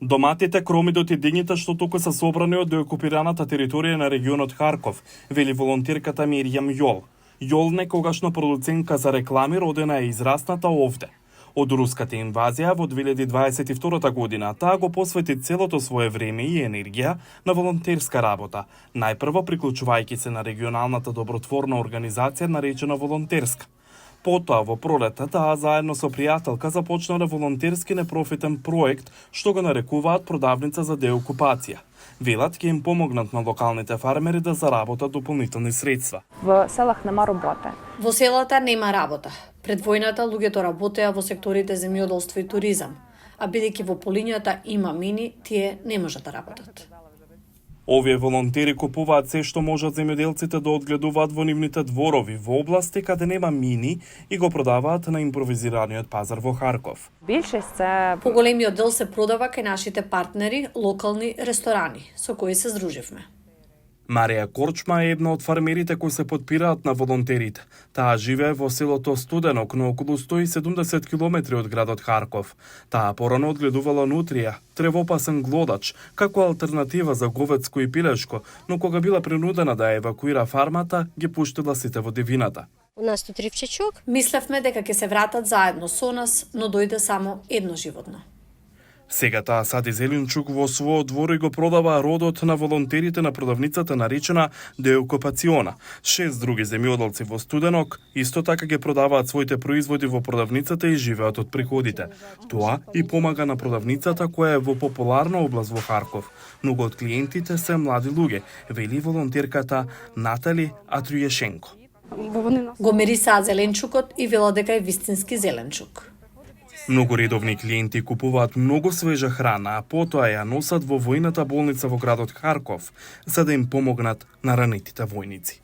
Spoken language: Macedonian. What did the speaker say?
Доматите, кромидот и дињите што туку се собрани од деокупираната територија на регионот Харков, вели волонтерката Миријам Јол. Јол, некогашна продуцентка за реклами, родена и израсната овде. Од руската инвазија во 2022 година таа го посвети целото свое време и енергија на волонтерска работа, најпрво приклучувајќи се на регионалната добротворна организација наречена Волонтерска. Потоа во пролета таа заедно со пријателка започнале волонтерски непрофитен проект што го нарекуваат продавница за деокупација. Велат ќе им помогнат на локалните фармери да заработат дополнителни средства. В селах нема работа. Во селата нема работа. Пред војната луѓето работеа во секторите земјоделство и туризам, а бидејќи во полињата има мини, тие не можат да работат. Овие волонтери купуваат се што можат земјоделците да одгледуваат во нивните дворови во области каде нема мини и го продаваат на импровизираниот пазар во Харков. Більшість це Поголемиот дел се продава кај нашите партнери, локални ресторани, со кои се здруживме. Марија Корчма е една од фармерите кои се подпираат на волонтерите. Таа живее во селото Студенок, на околу 170 километри од градот Харков. Таа порано одгледувала нутрија, тревопасен глодач, како алтернатива за говедско и пилешко, но кога била принудена да евакуира фармата, ги пуштила сите во дивината. У нас тут рівчачок. Мислевме дека ќе се вратат заедно со нас, но дојде само едно животно. Сега таа сади зеленчук во својот двор и го продава родот на волонтерите на продавницата наречена Деокупациона. 6 други земјоделци во Студенок исто така ги продаваат своите производи во продавницата и живеат од приходите. Тоа и помага на продавницата која е во популарна област во Харков. Многу од клиентите се млади луѓе, вели волонтерката Натали Атрујешенко. Го мирисаат зеленчукот и велат дека е вистински зеленчук. Многу редовни клиенти купуваат многу свежа храна, а потоа ја носат во војната болница во градот Харков, за да им помогнат на ранетите војници.